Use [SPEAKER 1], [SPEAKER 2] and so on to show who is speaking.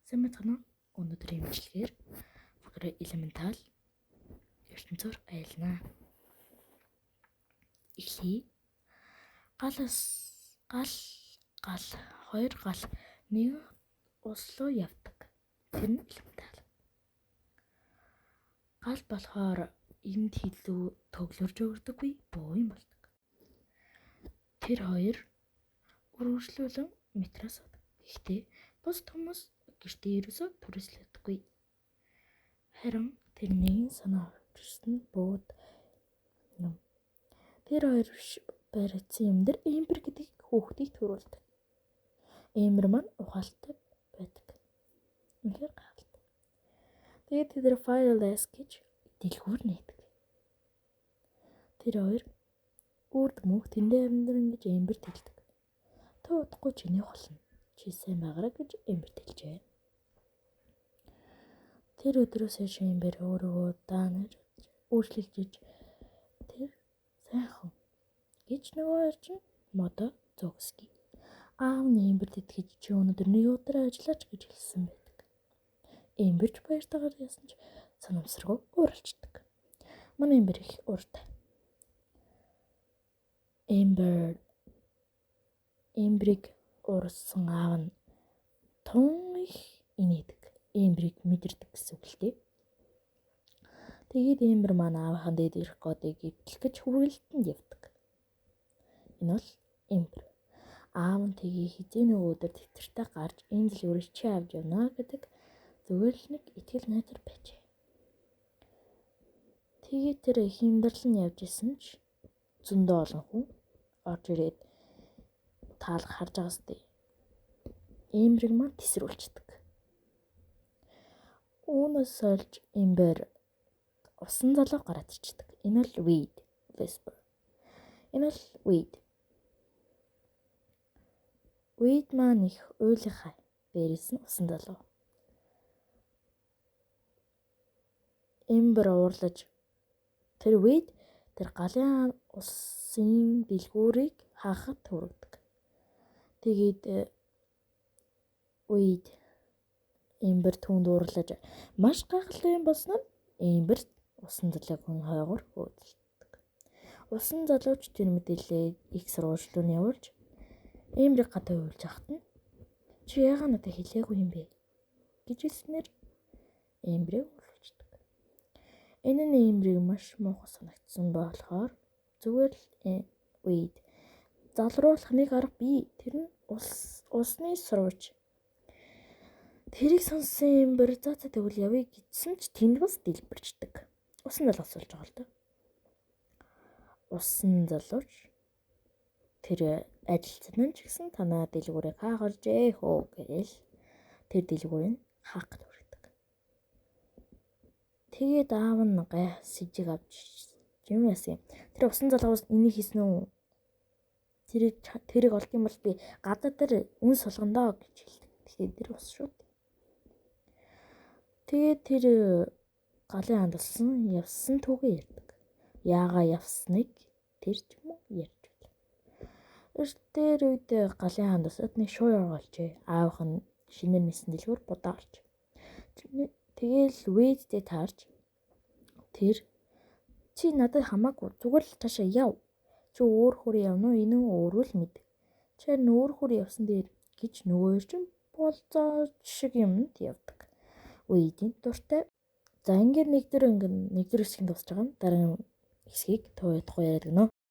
[SPEAKER 1] Сайн байцгаана уу? Өнөөдрийн имчилгээр бүгдээ элементал ертөнцөөр аялнаа. Эхлэе. Галаас гал гал хоёр гал нэг ус руу явдаг. Тэр нь элементал. Гал болохоор энд илүү төвлөрж өгдөггүй буу юм болдог. Тэр хоёр үргэлжлүүлэн метроос суудаг. Гэхдээ бусад хүмүүс гэртээ ерөөсөө түрээслэдэггүй. Харин тэр нэгэн санаа авчирсан бууд юм. Тэр хоёр баригдсан юм дээр Эмбер гэдэг хүүхдийг төрүүлдэг. Эмбер маань ухаалтай байдаг. Үнэхээр гайхалтай. Тэгээд тэд нар Fireless гэж дэлгүүр нээдэг. Тэр хоёр үрд мөнх тэндээ амьдран гэж Эмберт хэлдэг. Та удахгүй чиний болно. Чи сайн байгаарай гэж Эмберт хэлжээ. Тэр өдрөөс хойш Эмбер өөрийгөө даанаж өөрчлөлж тэр сайхан гэж нөгөө хоёр чинь модоо зөөгсгий. Аав нь Эмберт итгэж чи өнөөдөр нэг өдөр ажиллаач гэж хэлсэн байдаг. Эмберч баяртайгаар ясан ч санамсаргүй ууралчдаг. Манай Эмбер их ууртай. Эмбер Эмбрийг уурсан аав нь тун их инээдэг. Эмбрийг мэдэрдэг гэсэн үг л дээ. Тэгээд Эмбер маань аавынхаа дээд ирэх годыг эвдлэх гэж хүргэлтэнд явдаг. Энэ бол Эмбер. Аав нь тгий хэзээ нэг өдөр тэвтэртэй гарч энэ дэлгүүрийг чи авч явна гэдэг зүгээр л нэг итгэл найдар байжээ. Тэгээд тэр их амьдрал нь явж исэн ч зөндөө олон хүн орж ирээд таалга харж байгаас тээ. Эмбрийг маань тесрүүлчихдэг. Үүнээс олж Эмбер усан залуу гараад ирчихдэг. Энэ бол Wade Whisper. Энэ бол Wade. Wade маань их уйлахай. Дээрээс нь усан залуу. Эмбер уурлаж тэр Wade тэр галын усын дэлгүүрийг хаахад хүргэдэг. Тэгээд Wade Эмбер түүнд уурлаж маш гайхалтай юм болсон нь Эмбер усан залууг хүн хойгоор өөдөлдөг. Усан залууч тэр мэдээлэлээ их сурвалж руу нь явуулж Эмберийг гадаа уйлж хахад нь чи яагаад надад хэлээгүй юм бэ гэж хэлснээр Эмберийг урлуулдаг. Энэ нь Эмберийг маш муухай санагдсан болохоор зүгээр л үед залруулах нэг арга бий. Тэр нь усны сурвалж. Тэрийг сонссон Эмбер за за тэгвэл явъя гэсэн ч тэнд бас дэлбэрчдэг. Усан залуу асуулж байгаа л доо. Усан залууч тэр ажилтсан нь ч гэсэн танаа дэлгүүрийг хаах олжээ хөө гээл тэр дэлгүүрийг хаах гэж хүргэдэг. Тэгээд аав нь гай сэжиг авч юм яасан юм. Тэр усан залуус энийг хийсэн үү? Тэрийг олд юм бол би гадаа дээр үн сулгандаа гэж хэлдэг. Тэгэхээр тэр ус шүү. Тэгээд тэр галын хандалсан явсан түүгээ ярьдаг. Яагаа явсныг тэр ч юм уу ярьж байл. Тэр үед галын хандалсад нэг шуур олжээ. Аавх нь шинээр нисэн дэлгүүр будаа олж. Тэгээл Вэдтэй таарч тэр чи надад хамаагүй зүгээр л цаашаа яв. Чи өөр хөр явна уу энэ өөрөө л мэд. Чи харин өөр хөр явсан дээр гэж нөгөө чинь болзоо шиг юмд явдаг. Үеийн дуртай. За ингээд нэг дөрөв хэсгийг дуусч байгаа юм. Дараагийн хэсгийг тоо ядахгүй яриад гэнэ.